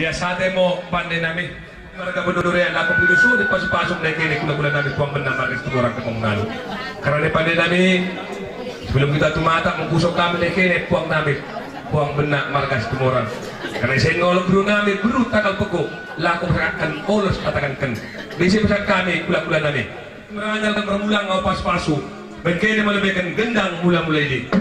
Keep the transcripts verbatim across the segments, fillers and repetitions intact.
Sate mo pande nami, marga Bendurian, lako puluh suruh dipasu-pasu ndai kene kula-kula nami Puang Bennak marga Situmorang tepung nalu. Karna pande nami, sebelum kita tumatak mengkusok kami ndai kene Puang nami, Puang Bennak marga Situmorang. Karna isen ngo olok beru nami, beru takal pegu, lako pesahatken olos katakenken. Bisi pesahat kami kula-kula nami. Meranyal dan mermulang ngo pasu-pasu. Bain kene malebbeken gendang mula-mula idi.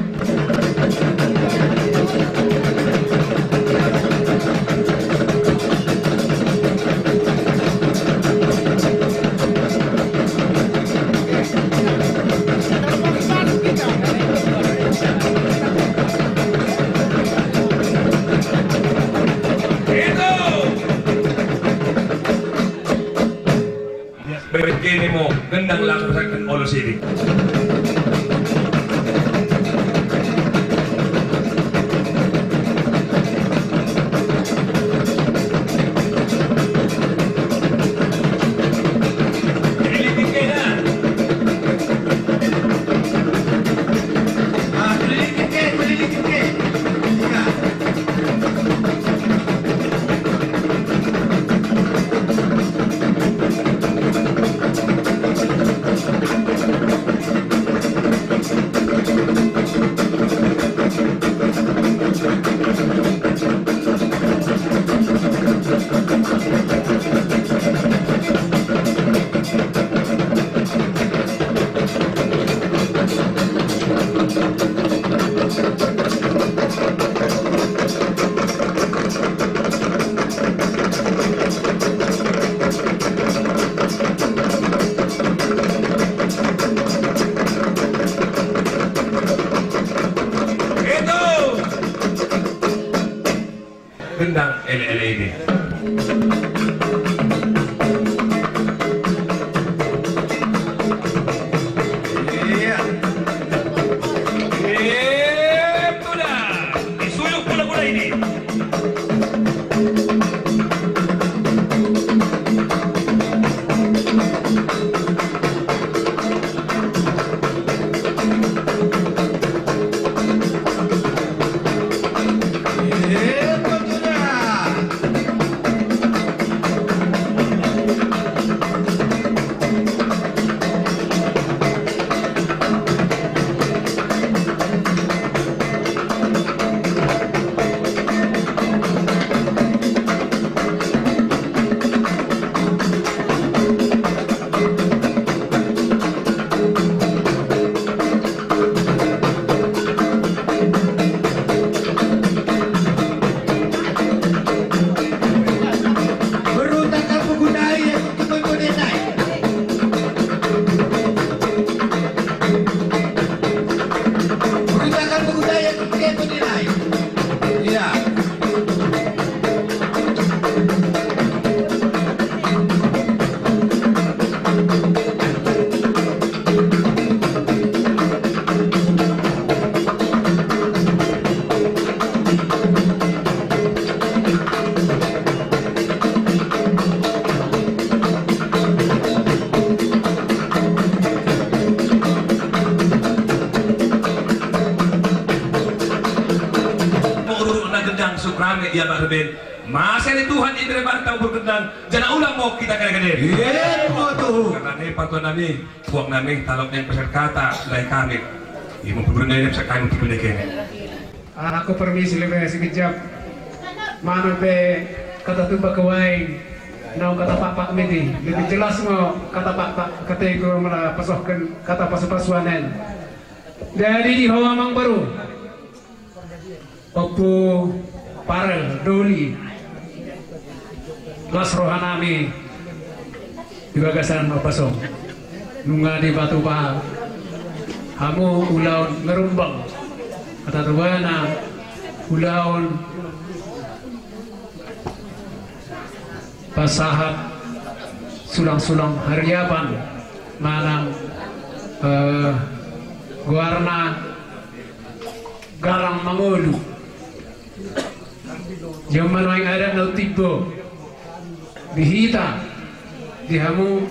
Bain kene mo gendang lako pesahatken olos idi. Gendang ele-ele idi. Iya. Iya, sudah. Disuyuk kula-kula idi. Mo uruk-uruk na gendang suk rame ia bak reben. Maseh ni Tuhan ibere banta ukur gendang, janah ulang mo kita kade-kade. Iya, mo tuhu. Karna nai partua nami, puang nami, talok nai pesahat kata ndai kami. Imo pemberendai nai pesahat kami untuk pendekene. Aku permisi lebe sekejap. Mana pe kata tumbak kuaing, naung kata pakpak midi. Lebih jelas ngo kata pakpak, kata iku mula pesohken kata pasu-pasuan en. Jadi di ho amang beru. Ompu Parel, Doli, las roha nami di bagasan Mapasong. Nunga dibatupa hamu ulaon ngerumbang, kata tobana ulaon pasahat sulang-sulang hariapan manang, eh, goarna galang mangolu. Jemma nuaeng adat nau tibbo di hita, di hamu,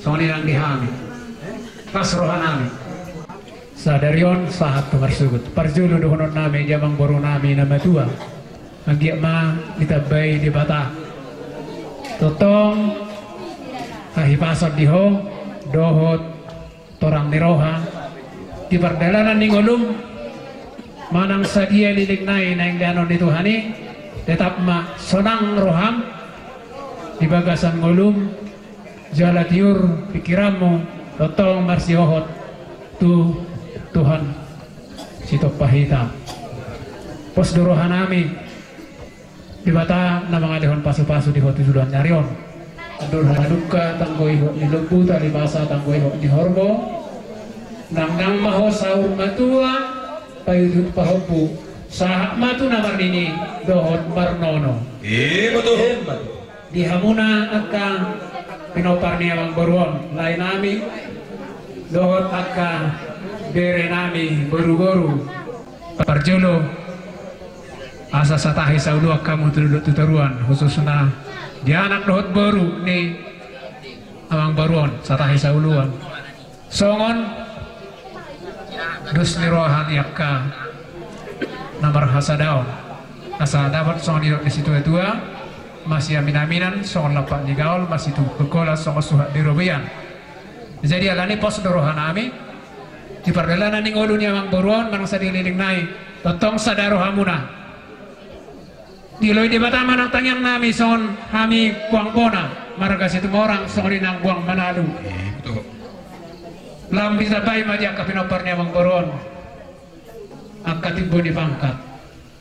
songon i nang di hami. Las roha nami. Sadari on sahat tu marsugut. Parjolo dohonon nami jamang boru nami na matua. Anggiat ma ditambai Debata tongtong hahipason di ho dohot torang ni roha di pardalanan ni ngolum, manang sadia lilin nai naing danon ni Tuhan i, tetap ma sonang roham di bagasan ngolum, jala tiur pikiranmu tongtong marsihohot tu Tuhan si tompa hita. Pos do roha nami, Debata na mangalehon pasu-pasu di ho tu juluan ni ari on. Andor hadungka tanggo ihot ni lobbu, tali basa tanggo ihot ni horbo. Nangnang ma ho saur matua, paiut-iut pahompu, sahat ma tu na marnini dohot marnono. Emma tuhu. Di hamuna angka pinompar ni amangboru on, lae nami, dohot angka bere nami boru-boru. Parjolo, asa satahi sauluan hamu tu dolok tu toruan, khususna di anak dohot boru ni amangboru on, satahi sauluan. Songon dos ni roha ni angka na marhasada on, asa dapot songon nidok ni situa-tua, masiamin-aminan, songon lampak ni gaul, masitungkol-tungkolan, songon suhat di robean. Jadi alani pos do roha nami di pardalanan ni ngolu ni amangboru on, manang sadia lilin nai, tongtong sada roha muna. Diloi Debata manang tangiang nami songon hami boang Bona, marga Situmorang, songon i nang boang Manalu. Lam ditambai ma di angka pinompar ni amangboru on angka timbo ni pangkat.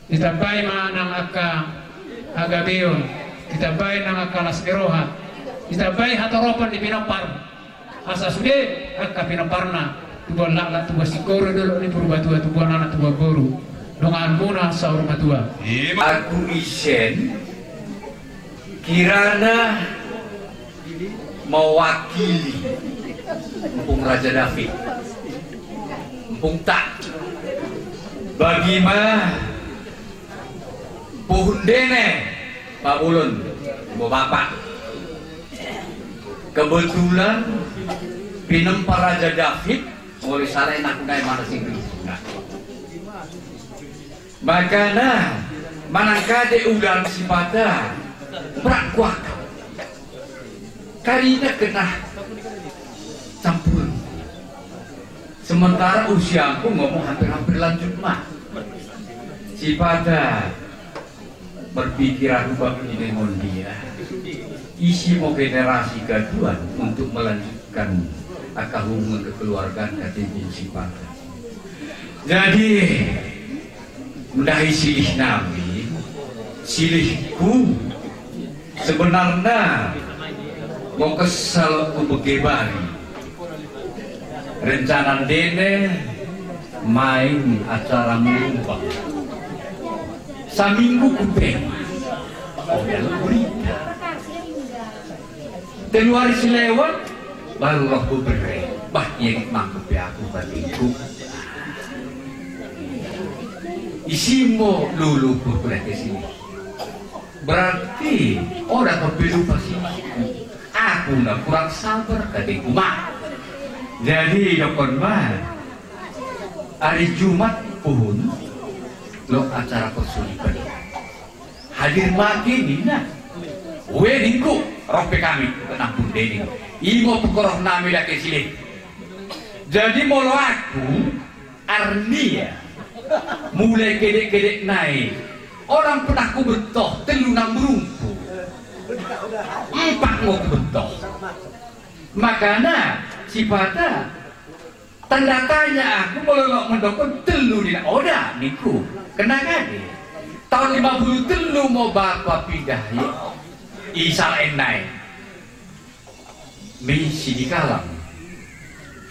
Ditambai ma nang angka hagabeon, ditambai nang angka las ni roha, ditambai hatoropon ni pinompar. Asa sude angka pinomparna, tubuan laklak, tubuan singkoru, dolok ni Purbatua, tubuan anak, tubuan boru, donganmuna saur matua. Aku isen kirana mewakili Empung Raja David. Empung tak. Bagi ma puhun ndene, pabulon, bo bapak. Kebetulan pinempa Raja David, mulai salai naku nai mana sing. Makana manang kade ulang sipata, berat kuak. Karina kena campur. Sementara usiaku ngomong hampir-hampir lanjut ma. Sipata berpikiran bak ine ngo ndia. Isi mo generasi kaduan untuk melanjutkan angka hubungan kekeluargaan kate sipata. Jadi, ndahi silih nami, silihku sebenarna ngo kesel kubege bari. Rencana ndene main acara murumpak. Saminggu kupe ma, oh, dalam berita. Telu hari silewat, baru roh bebere. Bah, ia lit mangkup pe aku batinku. Isi mo lulu kukuleh ke sini. Berarti oda kepe lupa sini. Aku na kurang sabar, katengku ma. Jadi dokon ma, hari Jumat puhun, lo acara persulipan. Hadir ma ke nina. Ue ningku, roh pe kami, kenampun dening. Imo pekoroh nami dake silih. Jadi molo aku, arnia, mulai kedek-kedek nai, oda pernah kubettoh tellu namburungku. Empat ngo kubettoh. Makana, sipata, tanda tanya aku molo mendokon tellu nina oda ningku. Kena kade. Taun lima puluh tellu mo bapa pindah i, i Sala en nai. Mi Sidikalang.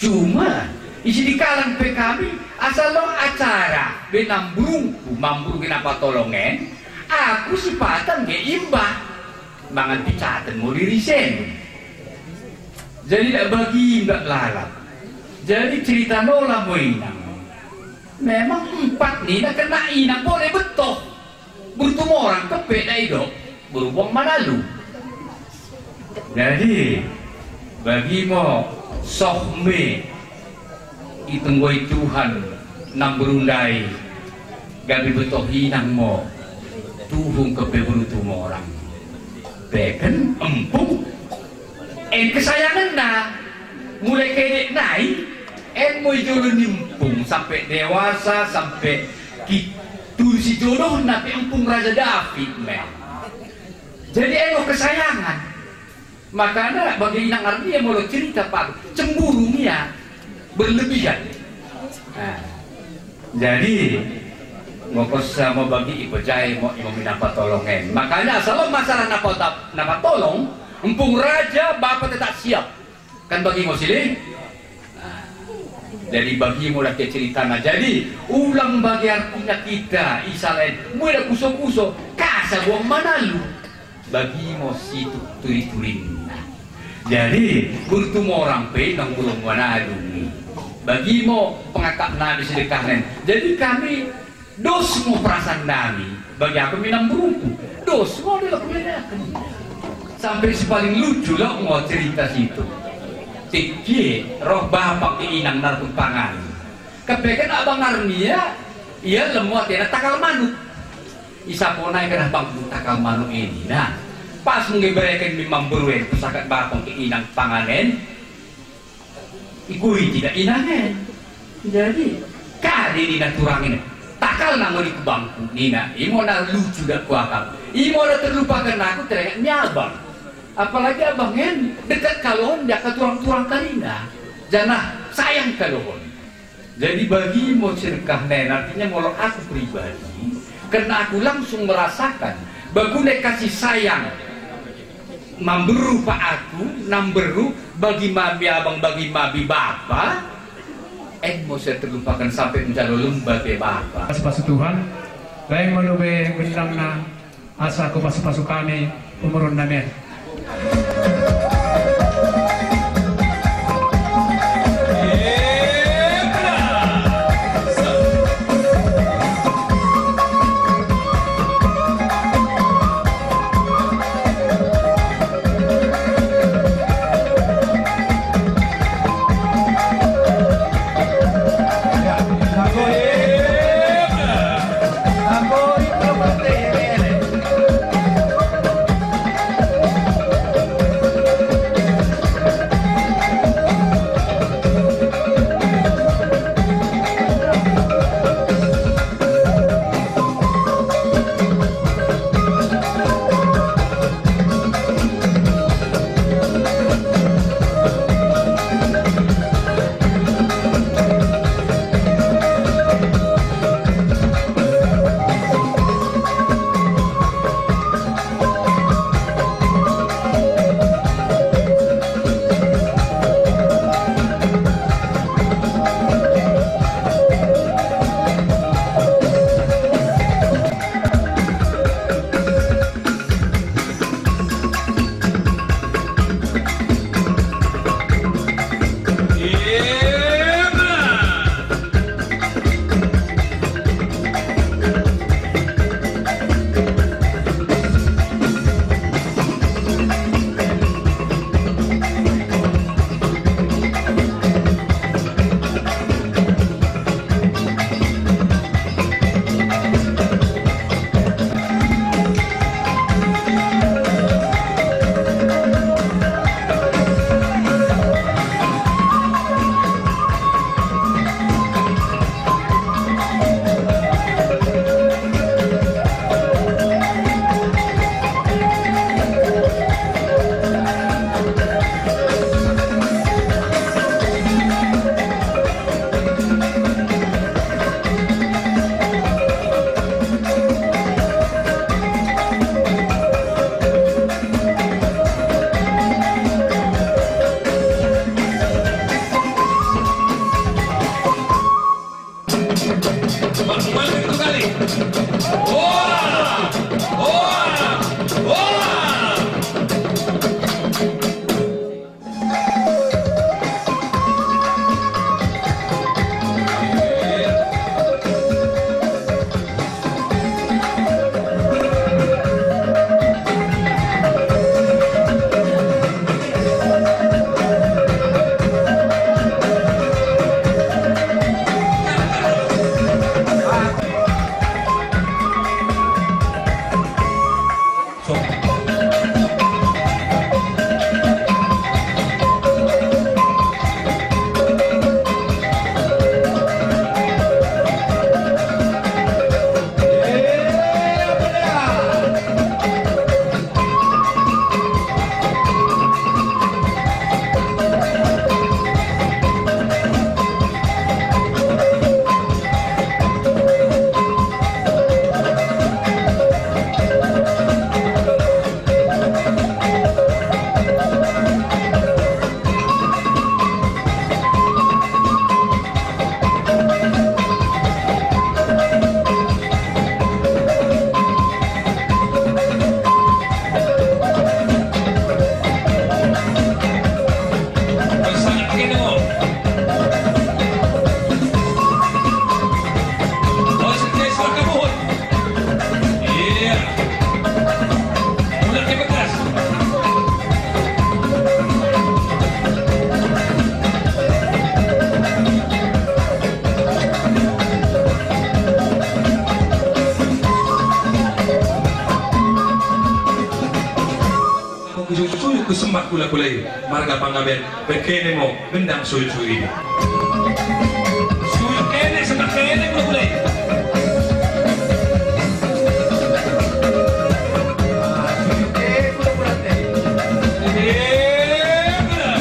Cuma i Sidikalang pe kami asal lo acara be namburungku, mamburung i Napatolong en, aku sipata ngge imbah. Mangan picaten mo dirisen. Jadi dak bagi dak lalap. Jadi cerita nola mo inang. Memang empat nina kena inang boleh bettoh. Bertumorang kepe dak idok. Berhubung manalu. Jadi bagi mo soh me itenggoi Tuhan namburung ndai gabe bettoh inang mo. Tuhung kepe beruntung orang. Beken empung en kesayangenna. Mulai kedek nai, en mo i jolo ni empung sampe dewasa, sampe ki-, tusi jodohna pe empung Raja David me. Jadi en mo kesayangan. Makana bagi inang Arnia molo cerita padu, cemburu ia, berlebihan. Nah, jadi, ngo pesa mo bagi i pejai mo, i mo minapatolong en. Makana, asal masalah napata-, napatolong, empung raja, bapa tetap siap. Kan bagi ngo silih? Nah, jadi bagi mo laki ceritana. Jadi, ulang bagi artina kita, i sala en, mulai kuso-kuso, kasa buang manalu. Bagi mo situk turi-turinna. Jadi, beruntung orang pe nang ulung wanadung i. Bagi mo pengakap nami sedekah en. Jadi kami, dos mo perasaan nami. Bagi aku minang beruntung. Dos mo delo kuledaken. Sampe si paling lucu lo ngo cerita situ. Tikki roh bapa ki inang narpun pangan. Kepeken abang Arnia, ia lemo atena takal manuk. Isapo nai kedah bangku takal manuk ini. Nah, pas menggebereken mi mamberru en, pesakat bapa ki inang pangan en. Ikui tidak inang en. Jadi, kade nina turang en. Takal nang oli ku bangku nina, imo na lucu dak kuakap. Imo na terlupaken aku teringat mi abang. Apalagi abang en dekat kalohon diaka turang-turang karina. Janah sayang kalohon. Jadi bagi mo sedekah en, artinya molo aku pribadi, karena aku langsung merasakan baguna kasih sayang mamberru pa aku, namberru bagi mami abang, bagi mami bapa, en mo saya terlupakan sampai menjalo lembah be bapa. Pasu-pasu Tuhan, lain mo lebe gendangna, asa kupasu-pasu kami, pemurun nami. Sembah kula-kula i, marga pangamen, bai kene mo mendang sujui. Sujui kene, sembah kene kula-kula i. Ah, sujui kene kula-kula i. Eh, kula.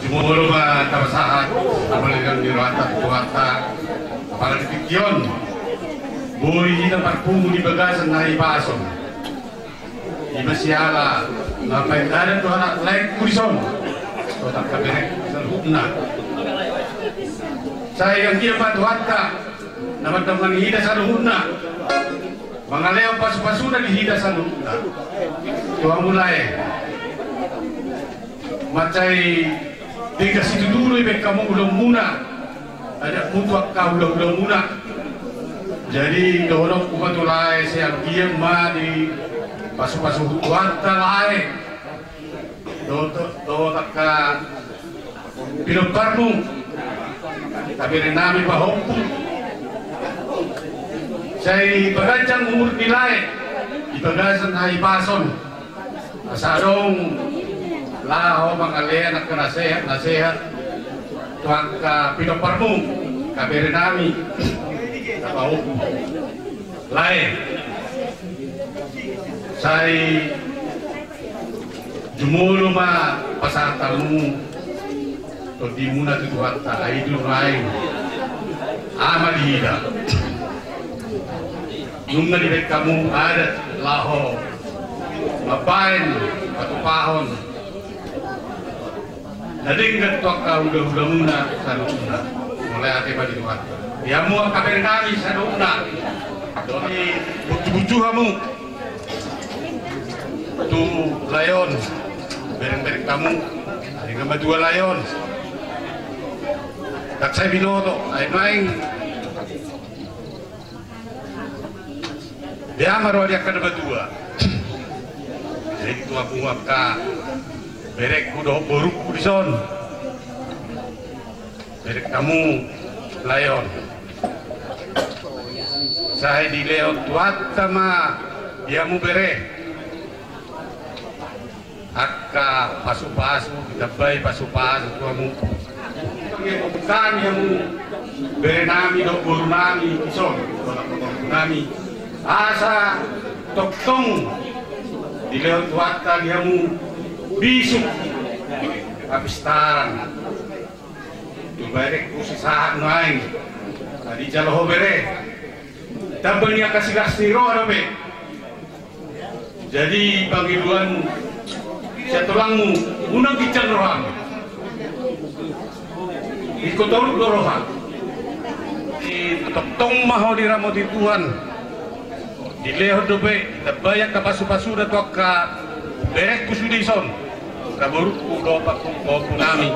Jumolo ma tapasahat, apalagi kan di rohanta, Tuhanta, apalagi di tion. Boi ita parpungu di bagasen na ipason. Ima siala, na paindahi Tuhan laengku dison. Kota kaberek saluhutna. Sai anggia ma Tuhanta, na mandongani ita saluhutna. Mangalehon pasu-pasuna di ita saluhutna. Tuhan mulai. Mansai denggan situtu do ibaing hamu ulamuna, adatmu tu angka ula-ulamuna. Jadi dohononku ma tu lae, sai anggia ma dipasu-pasu Tuhanta lae. Dohot, dohot angka pinomparmu, kabere nami pahompu. Sai paganjang umur ni lae, di bagasen na ipason. Asa adong laho mangalean angka nasehat-nasehat tu angka pinomparmu, kabere nami, na pahompu. Lae. Sai jumolo ma pasahat hamu tondimuna tu Tuhanta, ai dulu lae. Ama diida. Nunga dibaing hamu adat laho mambaing patupahon na denggan tu angka ula-ulamuna saluhutna. Mole ate ma di Tuhanta. Ia mo angka kabere nami saluhutna. Dohot bucu-bucu hamu tu lae on, bereng-bereng hamu, ari nga matua lae on. Dak sai binoto, ai naing. Bere ma roha di angka na matua. Jadi tuaku angka berekku dohot borukku dison. Bereng hamu lae on. Sai dilehon Tuhanta ma di hamu bere. Angka pasu-pasu, ditambai pasu-pasu tu hamu. Kami hamu bere nami dohot boru nami dison, dohot anak boru nami. Asa tongtong dilehon Tuhanta di hamu bisuk kapistaran. Tu berekku sisahat naing, adi jalo ho bere. Tamba ni angka silas ni roha dope. Jadi pangiluan sian tulangmu, unang ginjang roham. Iko toruk do roha. Tongtong ma ho diramoti Tuhan. Dilehon dope, tabayak kapasu-pasuna tu angka berekku sudison, angka borukku dohot pakku, pakku nami.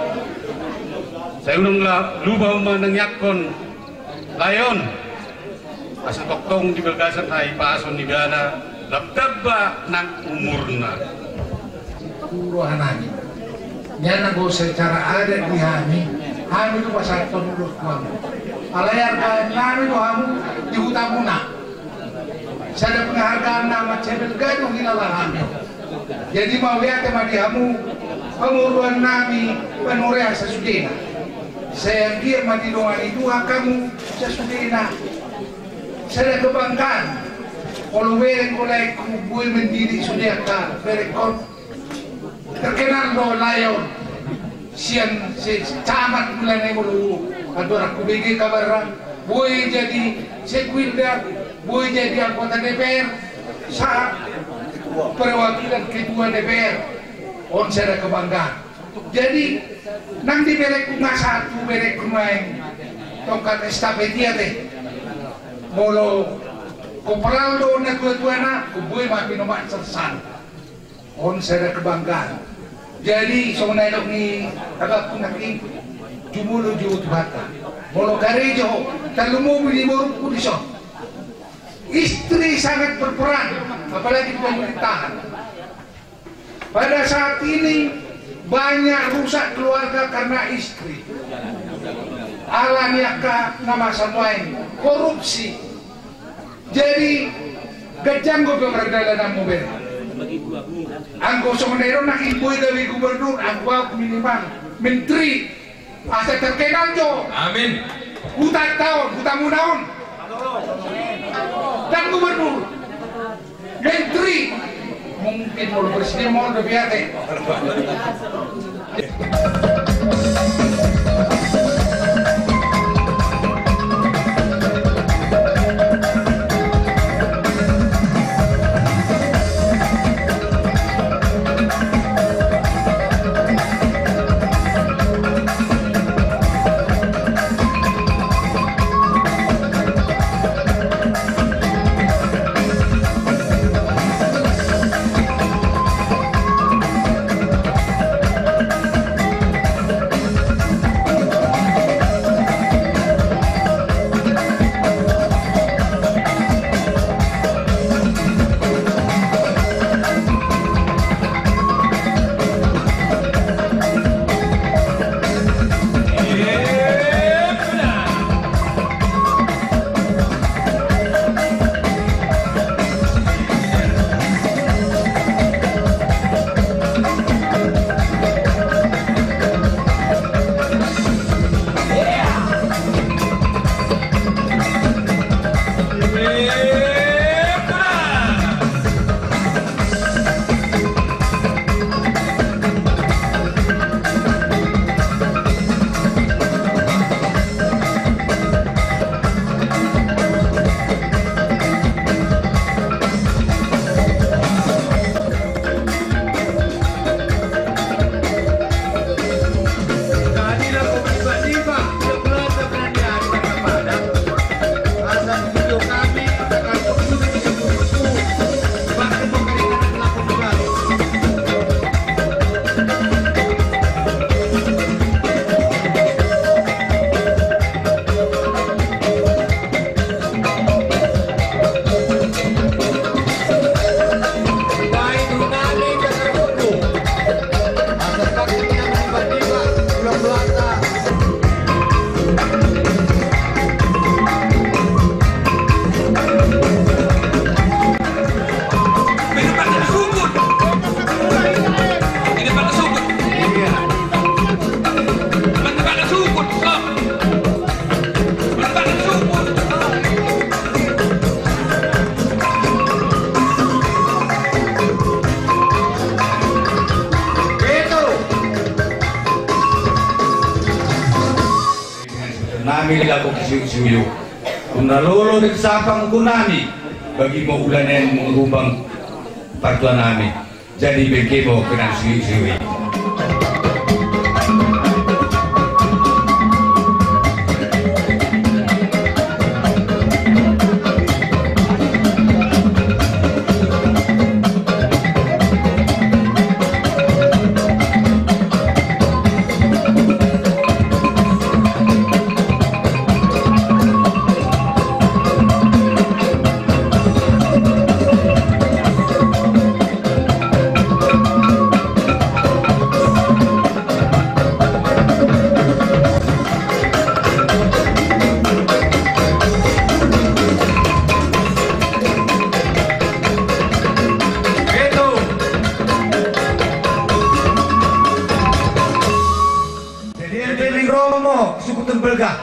Sai unang la lupa ho manangiakkon lae on, asa tongtong di bagasen ai pason ibana, lam tamba nang umurna. Kuroha nami. Nian anggo secara adat di hami, hami tu pasahathon ulos tu hamu. Alai argahen nami do hamu di hutamuna. Sada penghargaan na amat sebel ganuh ilala hami. Jadi mau iate ma di hamu pamoruan nami Panurea sasudena. Sai anggiat ma didongani Tuhan kamu sasudena. Sada kebanggaan. Molo bereng ko laeku boi mendidik sude angka berekkon. Terkenal do lae on. Sian secamat mulana i molo andorang kubege kabarna. Boi jadi Sekuinda, boi jadi anggota D P R, saat perwakilan ketua D P R. On sada kebanggaan. Jadi, nang di berekku nga satu, berekku naing tongkat estafet iate. Molo ko peral do natua-tuana, ko boi ma pinomat sersan. On sada kebanggaan. Jadi, songon na idok ni abangku naki, jumolo jo Tuhanta. Molo karejo ho, tarlumobi di borukku dison. Istri sangat berperan, apalagi di pemerintahan. Pada saat ini banyak rusak keluarga karena istri. Ala ni angka na masa nuaeng, korupsi. Jadi, gajang go pe perdalananmu be. Anggo songon na idok naki boi gabe gubernur, anggo aku minimal menteri. Asa terkenal jo. Amin. Huta taon, hutamuna on. Dan gubernur. Menteri. Mungkin molo presiden molo dope iate. Nami lako kisiuk-siuk. Unna lolo de kesapang ukur nami, bagi mo ulanen mengerumbang partua nami. Jadi bengke mo kenan siuk-siuk i. sukuten belgah,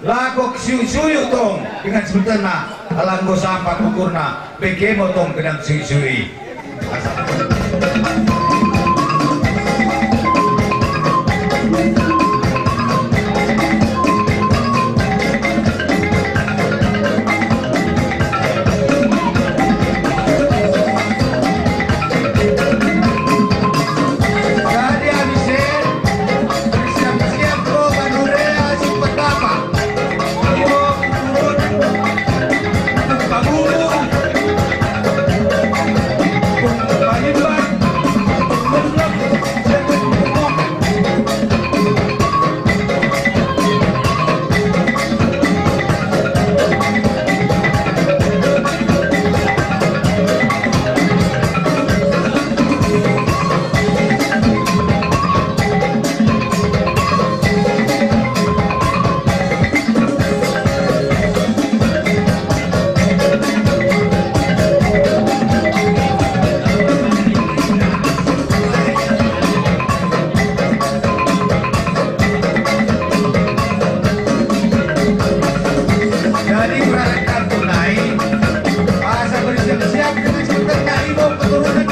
lako ksuyuk-suyuk tong dengan sebeterna, ala enggo sampat ukurna, bage mo tong kedang suyuk-suyuk i. Jadi, ami si, bersiap-siap ko banua rea si petapa. Jadi, perhatikan tunai, asa bersiap-siap dengan sebentar nyari mo keturunan.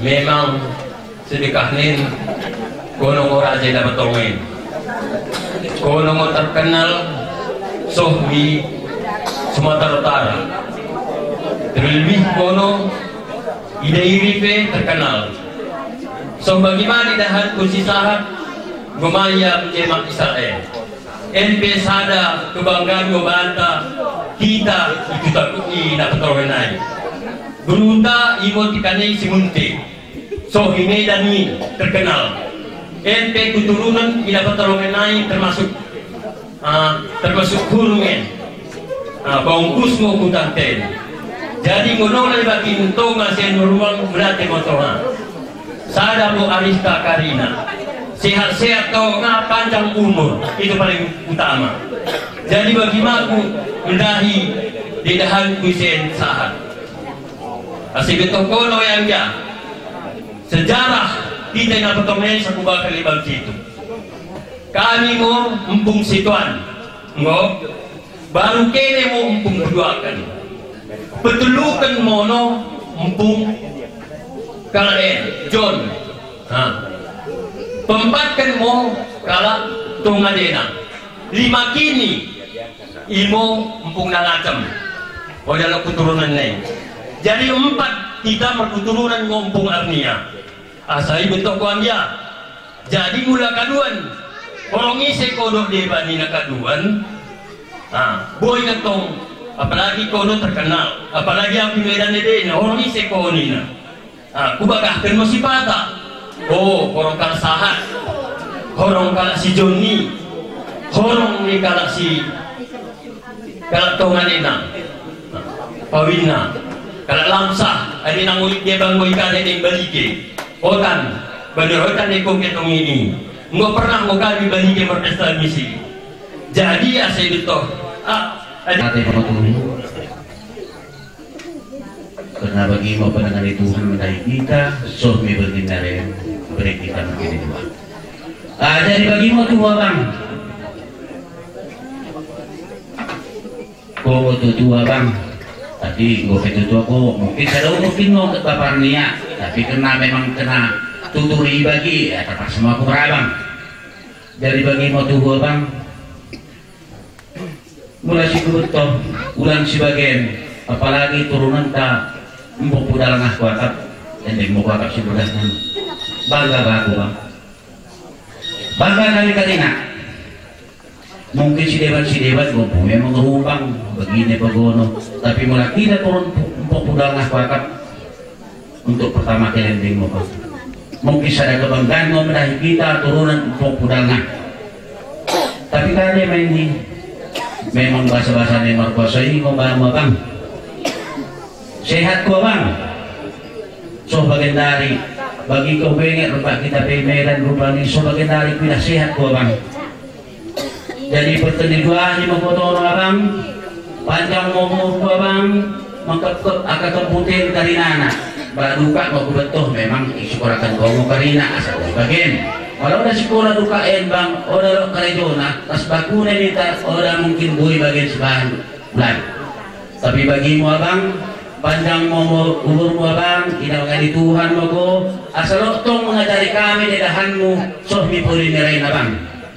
Memang sedekah nen, kono ngo raja i Napatorong en. Kono ngo terkenal soh mi Sumatera Utara. Terlebih kono i Dairi pe terkenal. Soh bagi ma idahanku si Sahat, nggo ma ia menjemak Israel. En pe sada kebanggaan ngo banta kita i kuta i Napatorong nai. Berruta imo tikan i si Munte. Soh i Medan i terkenal. En pe keturunen i Napatorong nai termasuk, ah, termasuk Hurung en. Ah, baongkus ngo kutanta en. Jadi ngo nola ibakin tonga si en ruang melate mo tonga. Sada mo arista karina. Sehat-sehat tong nga panjang umur, itu paling utama. Jadi bagi ma ku mendahi idahanku si en Sahat. Asa ibettoh kono ia, sejarah kita i Napatorong nai sakubah kalak i bangsitu. Kami mo empung situan, enggo, baru kene mo empung peduaken. Petelluken mo no empung kalak en, John. Ha. Peempatken mo kalak Tonga Dena. Lima kini imo empung Nangacem. Oda lo keturunen nai. Jadi empat kita perketurunen ngo empung Arnia. Asa ibettoh ko ambia. Jadi mula kaduan. Horong ise ko dok deba nina kaduan. Nah, boi na tong. Apalagi kono terkenal. Apalagi aku i Medan ede na horong ise ko nina. Ah, kubagahken mo sipata. Oh, horong kalak Sahat. Horong kalak si Joni, horong ni kalak si, kalak tongan ena, pawinna, kalak Lamsah, adi nang ulit deba nggo i kade deng Balike. Otan, bani otan ni koke tong ini. Enggo pernah nggo kami Balike merpesta misi. Jadi asa idutoh, ah, adi. Ate pengetuhu. Kerna bagi mo pendengan ni Tuhan mendahi kita, soh mi bergin naren, bere kita mengkini dua. Ah, jadi bagi mo tuhu abang. Ko mo tuhu abang. Tapi nggo pe tuhu ko, mungkin sada mungkin mo ke bapa nia, tapi kerna memang kena tuturi bagi, ya terpaksa mo aku merabang. Jadi bagi mo tuhu abang. Mula si kubettoh, ulang si bagen, apalagi turunenta Empuk Pudalngah kuakap, endeng mo kuakap si Pudalngah. Bangga ba aku, Bang. Bangga kami karina. Mungkin si debat-si debat, gompu memang rumbang, begine pegono. Tapi mula kita turun Empuk Pudalngah kuakap, untuk pertama kali endeng mo, Bang. Mungkin sada kebanggaan mo mendahi kita turunan Empuk Pudalngah. Tapi kade ma ini, memang basa-basa ni merkuasa i ngo ba mo, Bang. Sehat ko, Bang? Soh bagendari, bagi ko benget rupa kita pe Medan rupani, soh bagendari pidah sehat ko, Bang. Jadi pertendi duahi mo kotono abang, panjang mo umurku abang, mengkepkep aka kemputen karinana. Ba dukak mo kubettoh memang isikoraken ko ngo karina asa boi bagen. Mala oda sikola dukak en bang, oda lot karejona, ras bakune minta oda mungkin boi bagen sibahan bulan. Tapi bagimu abang, panjang mo umurmu abang, idamken ni Tuhan mo ko, asa lot tong mengajari kami dedahanmu, soh mi puri ni raina abang.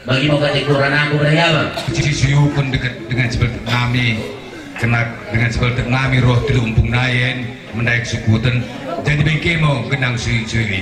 Bagi mo kate kuran aku mendahi abang. Sisuyukun dengan, dengan sibeltek nami, kena dengan sibeltek nami roh Teluk Empung nai en mendahi kesukuten. Jadi bengke mo genang suyuk-suyuk i.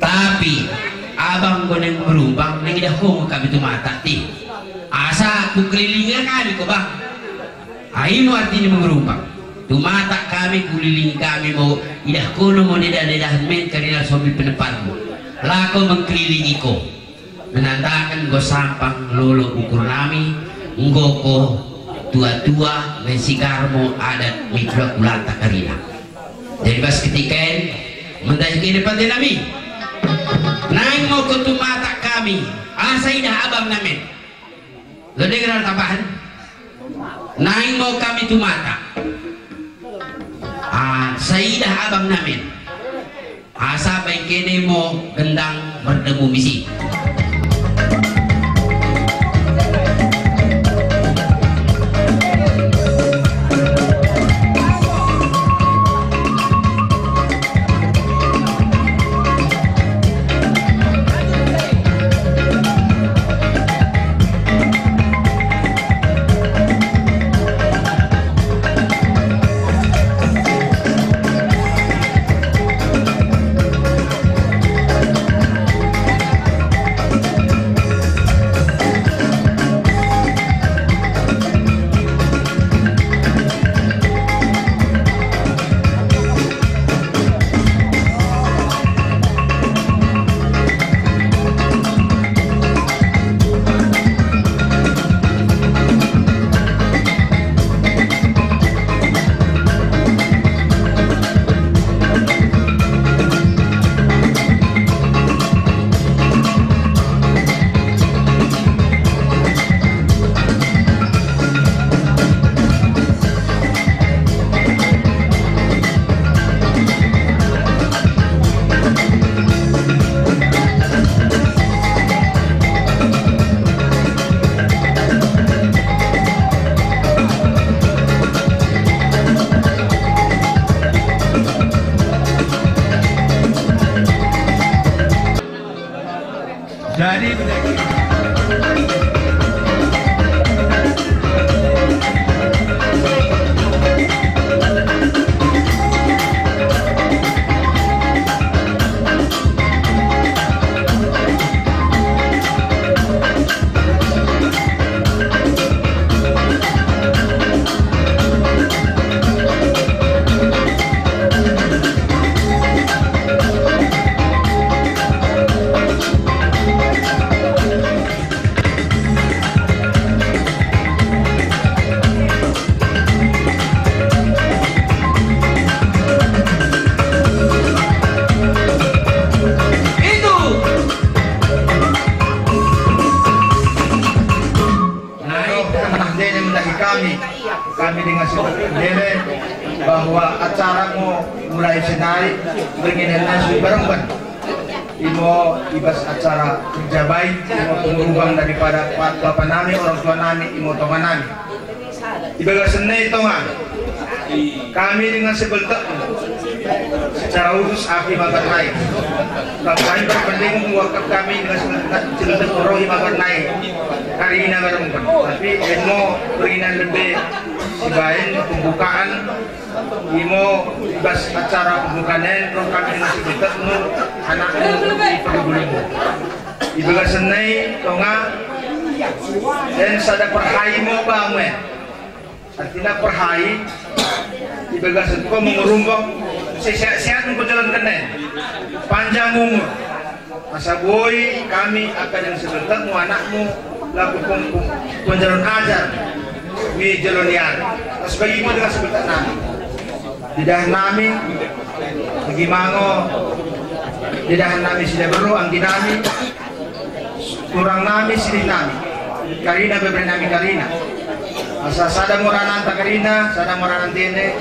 Tapi abang, enggo naing mengerumbang, naing idah ko ngo kami tu Matak ti. Asa kukelilingi kami ko, Bang. Ai mo arti ni mengerumbang. Tu Matak kami, kulilingi kami mo, idah kono mo ndedah-ndedahen mi en karina sombi peneparmu. Lako mengkelilingi ko. Menandaken enggo sampang lolo ukur nami, enggo ko tua-tua, mensigar mo adat mi kula-kulanta karina. Jadi bas ketika en, mendahi kene pande nami. Naing mo ko tu Matak kami, asa idah abang nami en. Lode gerar tambahan. Naing mo kami tu Matak. Asa idah abang nami en. Asa baing kene mo gendang merdemu misi. Jadi, Naing, mendahi kami, kami dengan segenap diri bahwa acara ngo mulai senai, bernginan nasi beremben. Imo ibas acara kerja bait, imo pengerumbang daripada pa-, bapa nami, orang tua nami, imo tonga nami. Ibagasen nai tonga, kami dengan sebeltek secara khusus aku Imagar nai. Bapa nami berpending mewakaf kami dengan sebeltek, sebeltek roh Imagar nai. Karina beremben. Tapi imo bernginan lebih sibain pembukaan. Imo ibas acara pembukaan en, roh kami dengan sebeltek mo, anakmu i pergulungmu. Ibagasen nai tonga, en sada perhai mo bamu en. Artina perhai, ibagasen ko mengerumbang, sehat-sehat engko jalan kenen. Panjang umur. Asa boi kami akka dengan sebeltekmu anakmu, lako pung-, pung-, penjalan ajar mi jolo ni ari. Asa bagi mo dengan sebeltek nami. Lidah nami, bagi ma ngo, lidah nami sida berru anggi nami, turang nami, silih nami. Karina bebere nami karina. Asa sada mo rananta karina, sada mo rananta ende,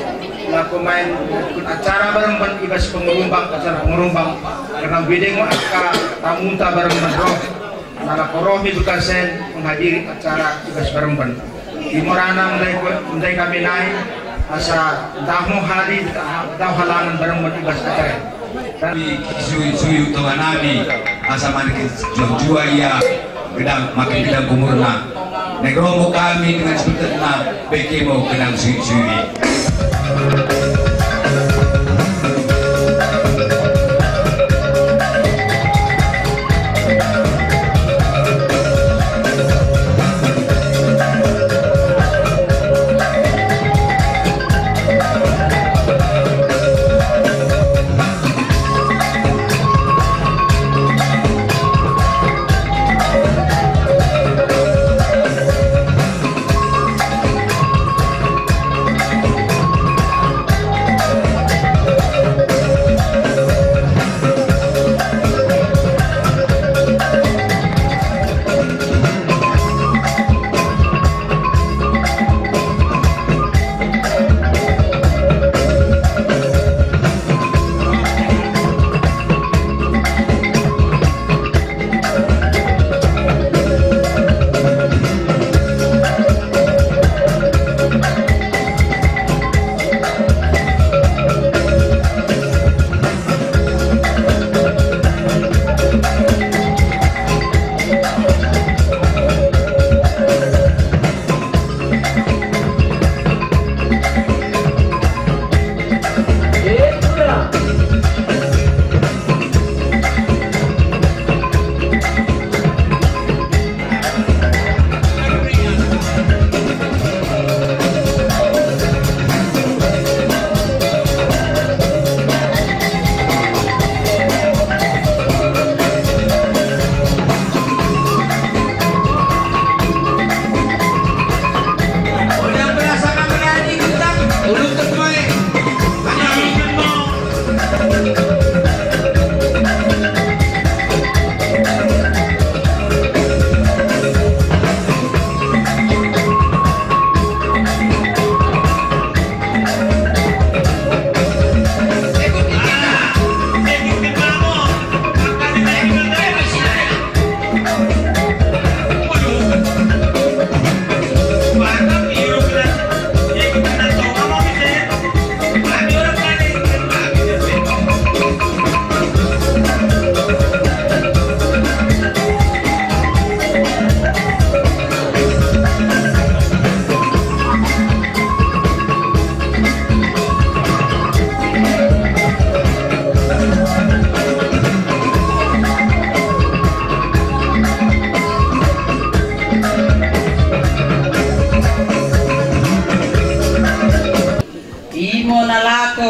lako main ikut acara beremben ibas pengerumbang, acara pengerumbang. Karna bede ngo akka tamunta beremben roh. Nalako roh mi bekasen menghadiri acara ibas beremben. Imo rana mendai, mendai kami nai, asa ntah mo hali, ntah halangen beremben ibas acara. Kami sui-sui tonga nami, asa makin jua-jua ia gedang, makin gedang umurna. Naing roh mo kami dengan sebeltekna, beke mo gedang sui-sui.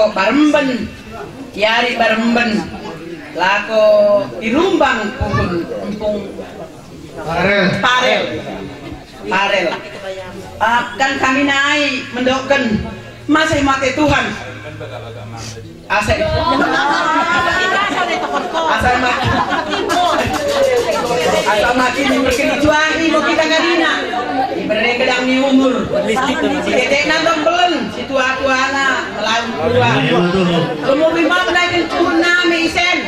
Baremben, i ari Baremben, lako i rumbang puhun empung Parel. Parel. Parel. Ah, kan kami nai mendokken, masih mo ate Tuhan. Asa, asa ma-, asa makin merkenijuahi mo kita karina. Iberre gedang ni umur. Sitetekna tong bellen, situa-tuana melaut keluar. Iya, betul. Lumobi mo penaken puhun nami isen.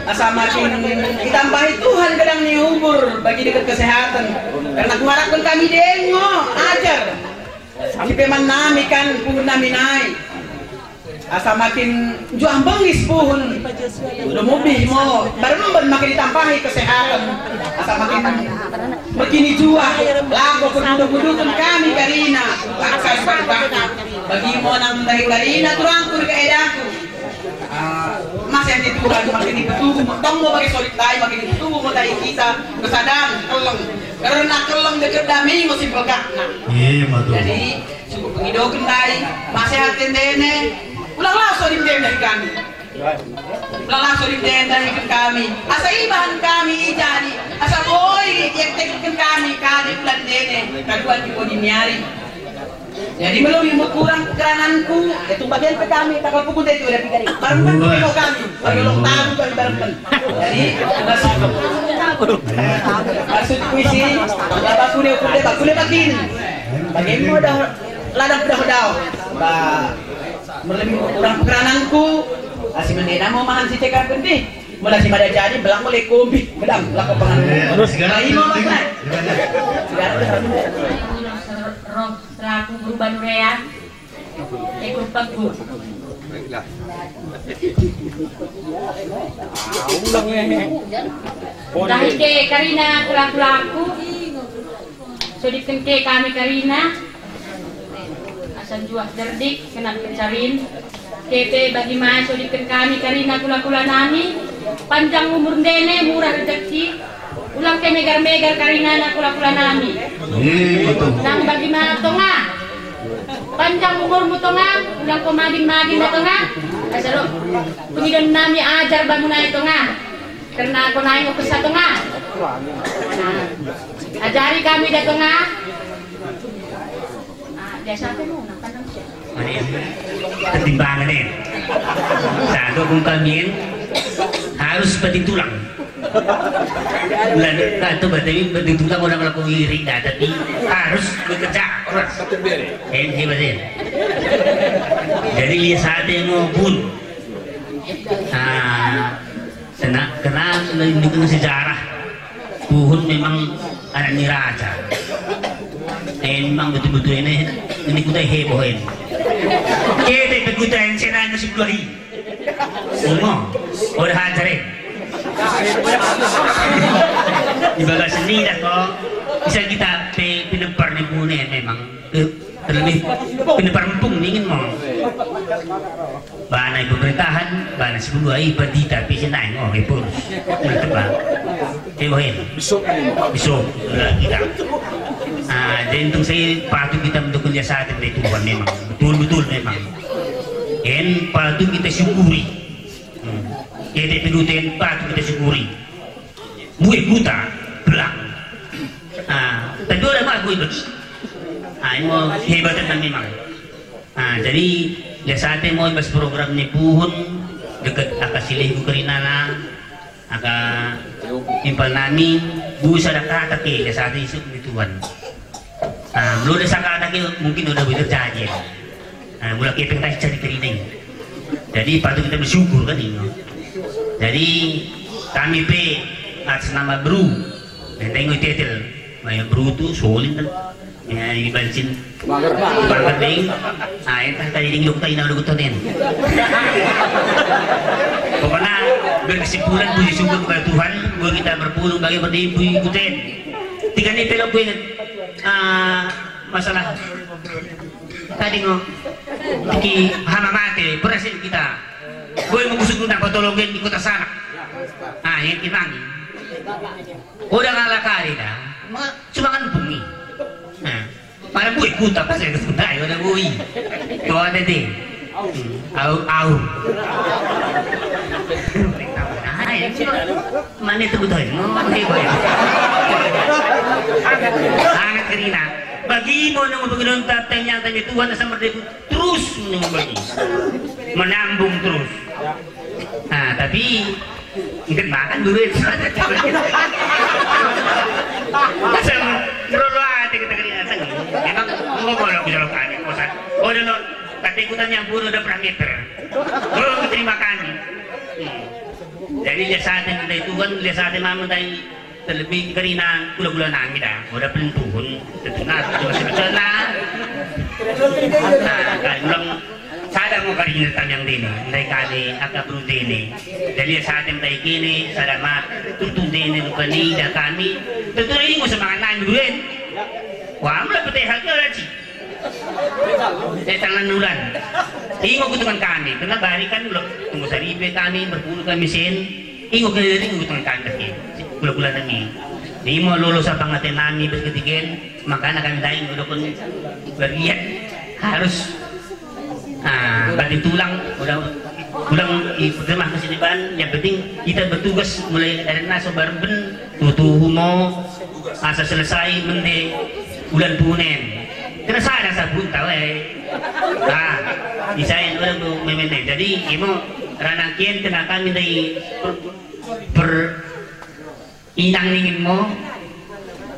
Asa makin itambahi Tuhan gedang ni umur bagi dekket kesehaten. Kerna kuharapken kami deng ngo ajar. Sipeman nami kan puhun nami nai. Asa makin njuah mbengis puhun. Lumobi mo baremben makin itambahi kesehaten. Asa makin merkinijuah lako pemudu-muduken kami karina. Paksa, paksa. Bagi mo nang ndahi karina turangku dekket edaku. Ah, masih ate Tuhan, makin ipetubuh mo, tong mo bagi sodip ndai, makin ipetubuh mo ndai kita, kesadaran, kelleng. Kerna kelleng dekket dame ngo sipelgakna. Iya, betul. Jadi, cukup pengidoken ndai, masih ate ndene, ulang laho sodip ndene ndahi kami. Ulang laho sodip ndene ndahiken kami. Asa ibahan kami i jadi, asa boi iekkekken kami kade ulang ndene, kaduan di podi ni ari. Jadi melo mi mo kurang kerananku, ya tung bagian pe kami, takal pukul dua itu udah pikir. Bareng-bareng kami, bagi ulang tahun kami bareng-bareng. Jadi, maksud, maksudku isi, ya bakune ukur deh, bakune bakin. Bagian mo dah, ladang dah, dah. Ba, melo mi mo kurang kerananku, asi mendena mo mahan si cekar genti. Mula si mada jadi, belang mulai kombi, gedang, belang ko pengan. Terus, baimo, Mas. Roh selaku berubah nurea. Ikut pegu. Baiklah. Ulang, eh. Ndahi ke karina kula-kulaku. Sodipken ke kami karina. Asa njuah derdik, kenap kencarin. Ke pe bagi ma sodipken kami karina kula-kula nami. Panjang umur ndene, murah rejeki. Ulang ke megar-megar karinana kula-kula nami. Iya, betul. Nang bagi ma tonga. Panjang umurmu tonga, ulang ko magin-magin da tonga. Asa lo, pengidon nami ajar bamu nai tonga. Kerna ko nai ngo kessa tonga. Nah, ajari kami da tonga. Ah, biasa pe mo, nang pandang siap. Mane, pertimbangan, eh. Sado kung kami en harus pati tulang. Mula kata batawi pati tulang orang laku iri dah, tapi harus bekerja keras. En, hebat, en. Jadi lias ate mo pun. Ah, Sena, kerna nukun sejarah, puhun memang anak ni raja. Eh, memang betul-betul ini, ini kuta heboh ini. Kete pe kuta en sena ngasip dua hi. Semua, oda hajar en. Ibagas seni dah ko, bisa kita pe, pinempar ni puhun en memang. Eh, terlebih pinempar empung ningen mo. Bana i pemerintahan, bana si pembuat i, pandita pe si naing, oh, i purus. Mantep, Bang. Eh, boh en. Besok. Besok, eh, kita. Ah, jadi untung saya patut kita mendukung jasa dari Tuhan memang. Betul-betul memang. En patut kita syukuri. Hmm. Jadi pendukung en patut kita syukuri. Mbue kuta, belang. Ah, tapi oda mo aku ibas. Ah, imo hebat kan memang. Ah, jadi, lias ate mo ibas program ni puhun, dekket aka silihku karinana, aka impal nami, busa dak kata ke, lias ate isuk ni Tuhan. Ah, mula oda sakata ke, mungkin oda boi terjadi. Ah, mula kepeng tah cari kerina i. Jadi, patut kita bersyukur kan ini. Jadi, kami pe atas nama Bru, nenteng ngo i tetel. Mai Bru tu solin kan. Ya, i bancin. Bangker ding. Ah, entah tadi ding dokter ina dokter en. Pokokna, berkesimpulan puji syukur kepada Tuhan, bahwa kita berpulung bagi berdimpu i kuta en. Tiga ni pelok kuinget. Ah, masalah tadi ngo, ki hama mate, berhasil kita. Boi mengusut undang patologen di kota sana. Ah, yang kimangi. Oda ngala kari dah. Cuma kan bungi. Nah, pada boi kuta pas yang kesundai, oda boi. Kau ada deh. Au, au. Mana itu betul? Oh, hebat. Anak kerina. Bagi mo nang begenon tateng yang tanya Tuhan sama dia terus nang bagi. Menambung terus. Nah, tapi Engket makan duit. Asal ngerolo ate kita kerina teng. Emang enggo molo ku jolo kami kosan. Oh, dulu, kata ikutan yang bunuh udah pernah meter. Oh, terima kami. Hmm. Jadi lias ate ndai Tuhan, lias ate mama ndai terlebih kerina kula-kula nami dah. Udah pelentuhun, tetunat, cuma sebetulnya. Nah, kan ulang Sada mo karina tamiang ndene, ndai kami aka beru ndene. Dali sada ndai kene, sada ma tutu ndene rupani ida kami. Tutu ingo semangat nami duen. Wah, mula pete hal keraci. Eh, tangan ulan. Ingo kutungan kami, kena bari kan ulo. Tunggu saripe kami, berpuluh kami sen. Ingo kene, ingo kutungan kami. Kula-kula nami. Imo lolo sabang ate nami berketigen, makana kami ndai udah pun berliat harus Ah, berarti tulang, udah tulang i perjemah ke sini ban, yang penting kita bertugas mulai dari naso barben, tutu mo, asa selesai mende ulan punen. Kena sada sabun tau, eh. Ah, isain udah bu memende. Jadi, imo ranakien kena kami ndai per, per inang ningin mo,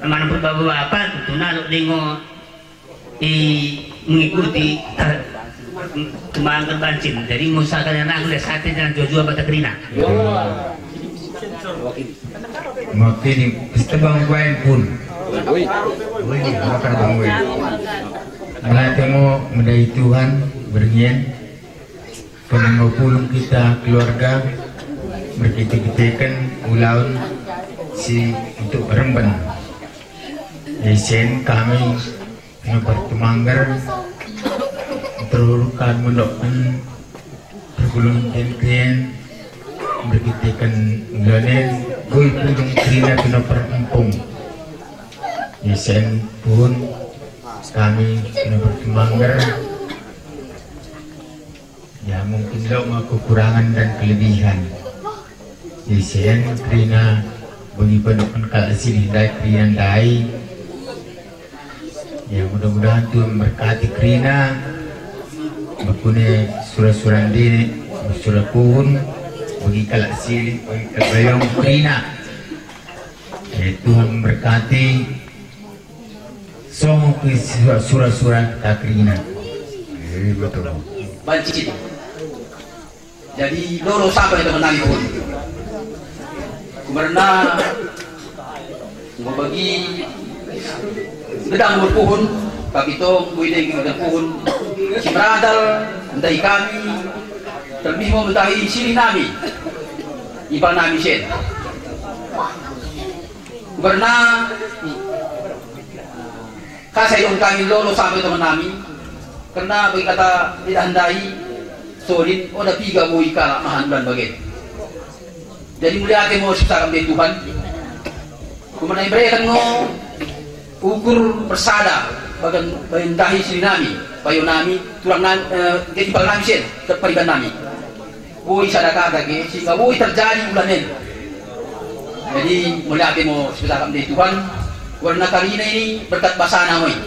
mana pun bapak-bapak, tutu naluk dengo, i mengikuti, eh, kemangkan bancin. Jadi, musa kalian aku lias ate jangan jua-jua bata kerina. Makin pesta bang wain pun. Woi, makan bang wain. Melate mo medai Tuhan, berngian. Kena ngo pulung kita keluarga merkite-kiteken ulaon si untuk remben. Isen kami kena bertemangger terurkan mendokken pergulung tenten merkiteken ulanen goi pulung kerina kena perempung. Isen pun kami kena bertemangger. Ya, mungkin lo ma kekurangan dan kelebihan. Isen kerina bagi pendokken kalak silih ndai kerina ndai. Ya, mudah-mudahan Tuhan memberkati kerina. Bakune sura-sura ndene, sura puhun, bagi kalak silih, bagi kalak bayong kerina. Ya, Tuhan memberkati. Songo ki sura-sura ta kerina. Eh, betul. Bancin. Jadi lolo saba i teman nami pun. Kumerna ngo bagi gedang berpuhun, bagi tong kuideng gedang puhun. Si meradal ndai kami, terlebih mo mentahi silih nami. Impal nami sen. Kumerna Kasa idok kami lolo saba i teman nami, kerna bagi kata lidah ndai, sorin, oda piga boi kalak mahan ulan bagen. Jadi meliate mo sipsakap ndai Tuhan. Kumerna iberreken ngo ukur persada bagen, bagen ndahi silih nami, payo nami, tulang nami, eh, impal nami sen, pariban nami. Boi sada kata ke, sehingga boi terjadi ulan en. Jadi, meliate mo sipsakap ndai Tuhan, kumerna karina ini berkat basana ngo i.